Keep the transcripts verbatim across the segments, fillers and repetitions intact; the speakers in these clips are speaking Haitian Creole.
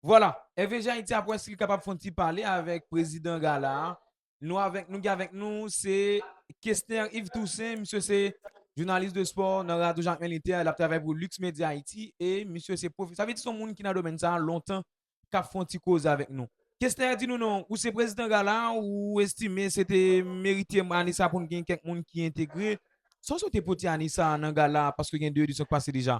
Vwala, F V G Ayiti ap wè si l kapab fè yon ti pale avèk prezidan gala a. Nou avèk, nou gen avèk nou, se Kesner Yves Toussaint, misye se jounalis de spò nan Radyo Jakmèl Entè, l ap travay pou Lux Media Haiti, e misye se pwofe-, sa vle di se yon moun ki nan domèn sa a lontan, k ap fè yon ti koze avèk nou. Kesner, di nou non, ou se prezidan gala a, ou estime se te merite ane sa a pou n gen kèk moun ki entegre. Sa w swete pote ane sa a nan gala a, paske gen de edisyon k pase deja?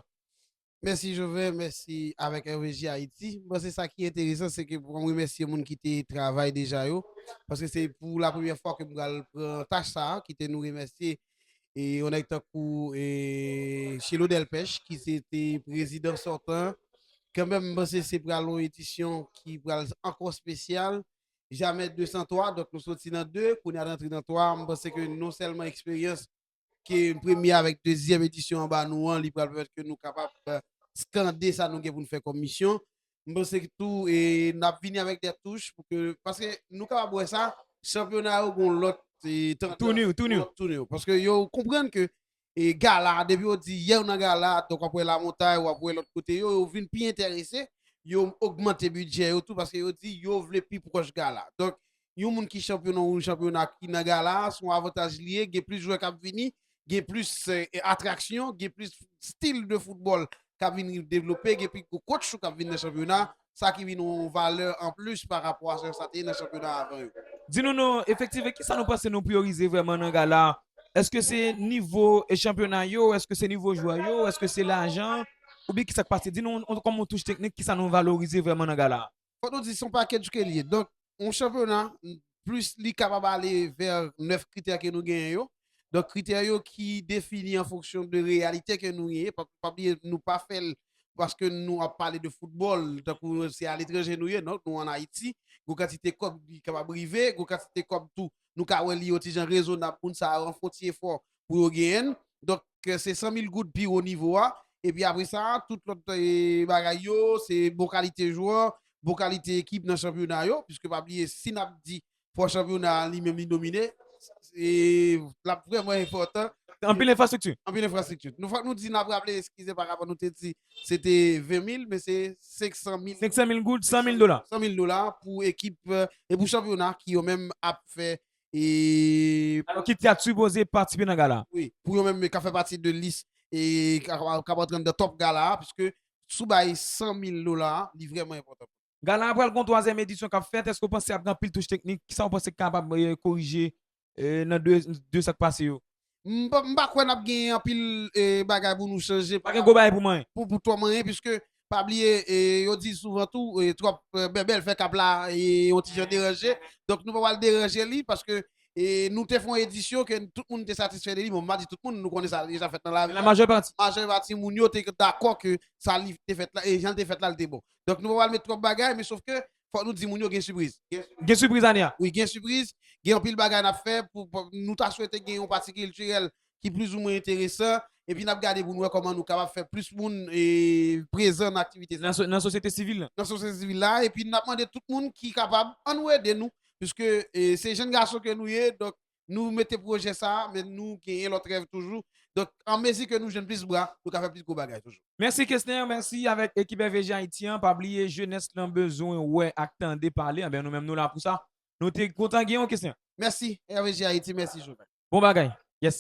Mèsi Joven, mèsi avèk R V G Ayiti. M panse sa ki enteresan, se ke pou m remèsye moun ki te travay deja yo, paske se pou la premyè fwa ke m pral pran tach sa a, kite nou remèsye e yon nèg tankou e Chelo Delpech, ki se te prezidan sòtan. Kanmenm, m panse se pral yon edisyon ki pral ankò espesyal. Jamè de san twa, donk nou soti nan de, kounye a n antre nan twa. M panse ke non sèlman eksperyans ke premye avèk dezyèm edisyon an ba nou an, li pral pèmèt ke nou kapab, eh, skande sa nou gen pou n fè kòm misyon. M panse ke tou, e, n ap vini avèk de touch pou ke, paske nou kapab wè sa, chanpyona yo gon lòt, e, tandans, gon lòt touni yo. Paske yo konprann ke, e, gala, depi yo di yè w nan gala, donk w ap wè Lamontay, w ap wè lòt kote yo, yo vin pi enterese, yo ogmante bidjè yo tou, paske yo di yo vle pi pwòch gala. Donk, yon moun ki chanpyon nan yon chanpyona ki nan gala a, se yon avantaj li ye, gen plis jwè k ap vini, gen plis, eh, atraksyon, gen plis stil de foutbòl k ap vin devlope, gen plis gwo coach k ap vin nan chanpyona, sa ki vin yon valè anplis pa rapò a sa sa te ye nan chanpyona avan yo. Di nou non, efektivman, kisa nou panse nou priyorize vrèman nan gala a? Èske se nivo, eh, chanpyona yo? Èske se nivo jwè yo? Èske se lajan? Oubyen kisa k pase? Di nou, on, kòm yon touch teknik, kisa nou valorize vrèman nan gala a? Fòk nou di se yon package ke li ye. Donk, yon chanpyona, plis li kapab ale vè nèf kritè ke nou genyen yo. Donk, kritè yo ki defini an fonksyon de reyalite ke nou genyen. Pa, pa bliye, nou pa fè l paske nou ap pale de foutbòl, tankou se aletranje nou ye, non, nou ann Ayiti. Gon kantite kòb ki kapab rive, gon kantite kòb tou, nou ka wè li yon ti jan rezonab, moun sa yo an fon ti efò pou yo genyen l. Donk, se san mil goud pi wo nivo a. Epi apre sa, tout lòt, eh, bagay yo, se bon kalite jwè, bon kalite ekip nan chanpyona yo, piske pa bliye, si n ap di fò chanpyona a li menm li domine, e, l ap vrèman enpòtan. Anpil enfrastrikti. Anpil enfrastrikti. Nou fòk nou di, n ap raple, eskize, pa rapò nou te di, se te ven mil, men se senk san mil. Senk san mil goud, san mil dola. San mil dola pou ekip, eh, e pou chanpyona ki yo menm ap fè, e, alò, ki t ap sipoze patisipe nan gala. Wi, pou yo menm ka fè pati de lis, e, ka, ka, ka antre nan top gala a, piske si w bay san mil dola, li vrèman enpòtan. Gala a pral gon twazyèm edisyon k ap fèt. Èske w panse ap gen anpil touch teknik? Kisa w panse k kapab, eh, korije, eh, nan de, de sa k pase yo? M pa, m pa kwè n ap gen anpil, eh, bagay pou nou chanje. Pa gen gwo bagay pou manyen. Pou, pou twò manyen, piske pa bliye, eh, yo di souvan tou, eh, twòp, eh, bèbèl fè kap la, eh, yon ti jan deranje. Donk, nou pa pral deranje li, paske, eh, nou te fè yon edisyon ke tout moun te satisfè de li. Bon, m pa di tout moun, nou konnen sa deja fèt nan lavi. La majorite pati. Majorite pati moun yo te dakò ke sa li te fèt la, e jan l te fèt la, li te bon. Donk, nou pa pral met twòp bagay, men sof ke fòk nou di moun yo gen sipriz. Gen sipriz ane a? Wi, gen sipriz. Gen anpil bagay n ap fè. Pou, pou, nou ta swete gen yon pati kiltirèl ki plizoumwen enteresan. Epi n ap gade pou n wè kòman nou kapab fè plis moun, e, prezan nan aktivite sa. Nan so-, nan sosyete sivil la? Nan sosyete sivil la. Epi n ap mande tout moun ki kapab, ann nou ede nou. Piske, e, se jenn gason ke nou ye, donk, nou mete pwojè sa a, men nou genyen lòt rèv toujou. Donk, an mezi ke nou jwenn plis bra, nou ka fè plis gwo bagay toujou. Mèsi, Kesner. Mèsi avèk ekip F V G Ayiti an. Pa bliye, jenès lan bezwen wè ak tande pale. Anben, nou menm, nou la pou sa. Nou te kontan gen w, Kesner. Mèsi, R V G Ayiti. Mèsi, Joven. Bon bagay. Yes.